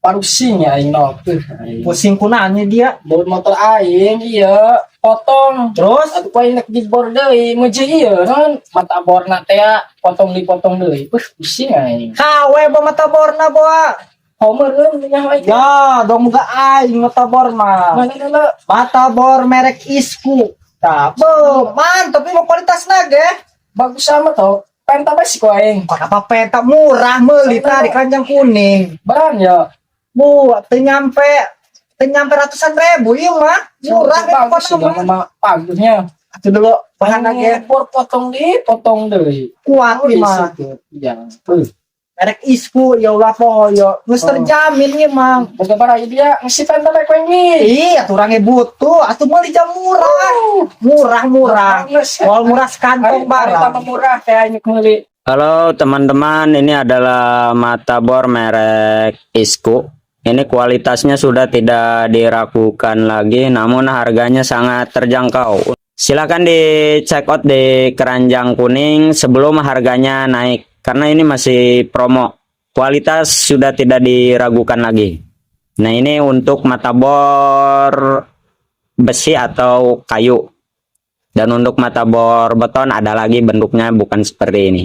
Pusing ya aing no. Tuh, aing. Pusing kunanya dia. Baut motor aing iya potong. Terus? Atuh ku aing nek dibor deui, meuje ieu naon mata borna teh ya, potong dipotong deui. Pusing aing. KW ba mata borna boa. Homer euy nyaho aing. Ya, dong muka aing mata bor mah. Mana dulu? Mata bor merek Isku. Tah, be, mantap ini mah kualitasna ge. Bagus sama toh. Penta besi ku aing. Kok apa peta murah meuli tah di keranjang kuning. Baran ya. Bu, teu nyampe ratusan ribu ieu mah. Murah kan. Bagus sih pokoknya mah. mah bagusnya. Atuh dulu bahan ge Bor potong di potong deui. Kuat ieu mah. Iya. Tuh. Merek Isku ya Allah poho yo. Geus Oh. terjamin ieu mah. Boga bara ieu dia ngisi penta bae ku aing nih. Iya, turangnya butuh, atuh meuli jam murah. Murah murah. Moal murah sekantong barang. Tambah murah kayak aing meuli. Halo teman-teman, ini adalah mata bor merek Isku. Ini kualitasnya sudah tidak diragukan lagi, namun harganya sangat terjangkau. Silakan di check out di keranjang kuning sebelum harganya naik, karena ini masih promo. Kualitas sudah tidak diragukan lagi. Nah, ini untuk mata bor besi atau kayu. Dan untuk mata bor beton ada lagi bentuknya bukan seperti ini.